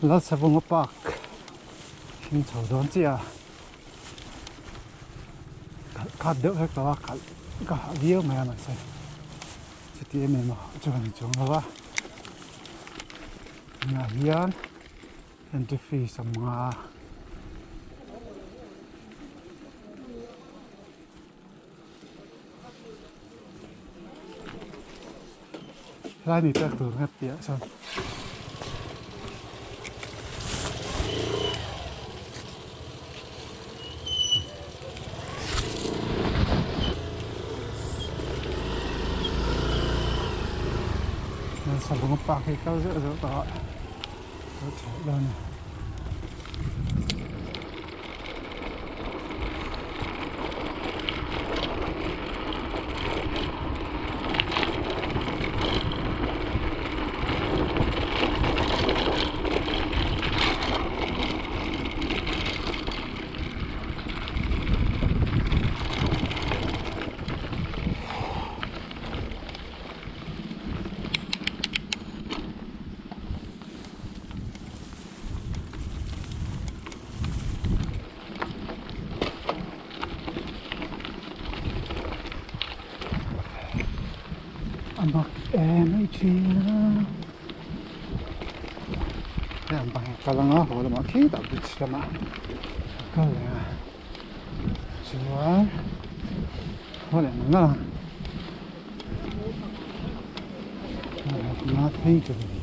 Lalsavunga park hring chho dawn chiah a khalh khat deuh vek tawh a khalh ka hah viau mai a mahse chuti em em a hah chu ka ni chuang lo a tunah hian entry fee 50. Helai mi pek tur nghet tih ah chuan Savawng park hi kal zeuh zeuh tawh a kal tha lo a ni. A mak em mai thin a hei an pahnih kal anga haw lamah khitah bridge lamah a kal leh a chuan haw leh ang ang a phei tur a ni.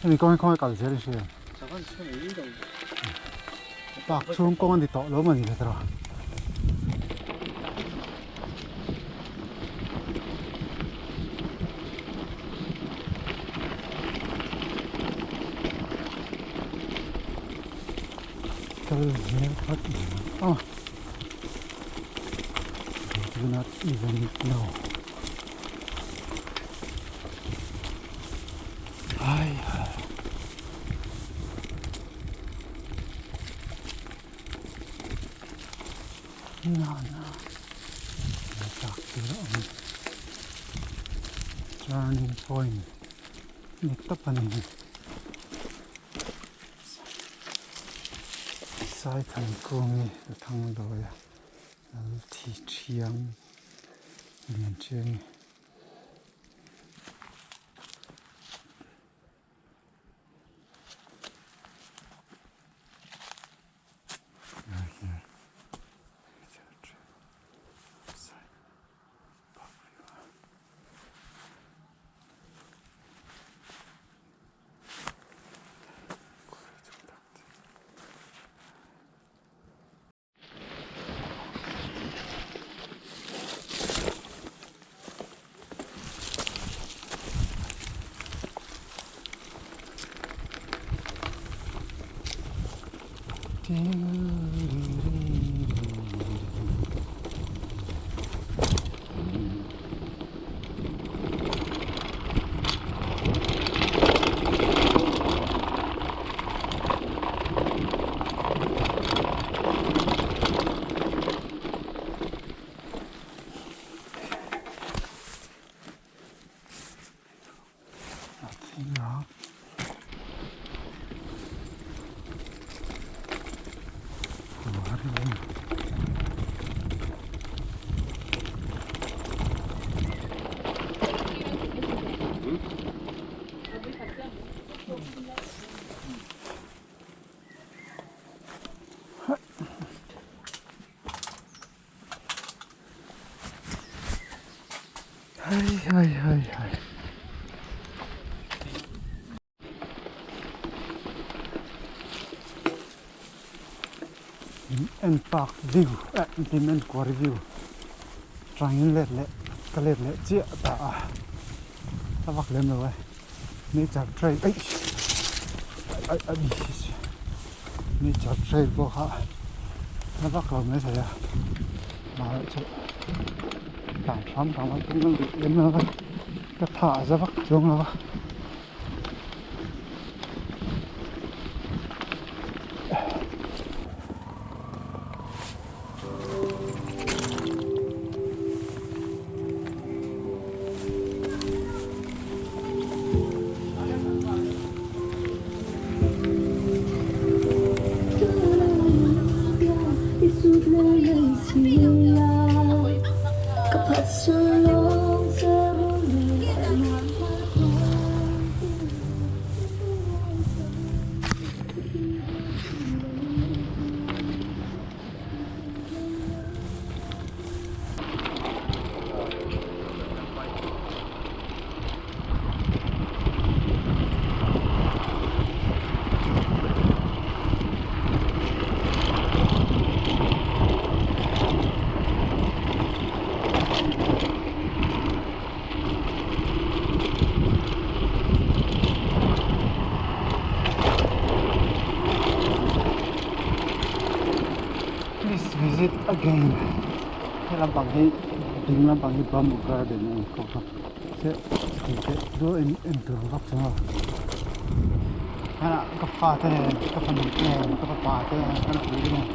Hemi kawng hi khawnge kal zel in hria park chhung kawng a ni tawh lo mawni le tawh. Kal zel phawt mai ang aw I do not even know ai na na chak tur a awm turning point ni tawp a ni. Saithangkungi a thang dawi a lal thi thiang lian chiang a ni. A thing a. Hai hai hai hai. En park view eh lim en kuar view tangin let leh ka let leh chiah ta a a vak lem lo e nature trail eih nature trail pawh kha a vak lo maithei a amaherawhchu tlan hram hram a tum duh lem lo a ka tha a za vak chuang lo a. Please visit again he lampang hi ding lampang hi bamboo garden a ni bawk a. Che thei teh duah in en tur vak chuang a. Hmanah ka fate nen ka fanu te nen ka fapa te nen ka nupui te nen.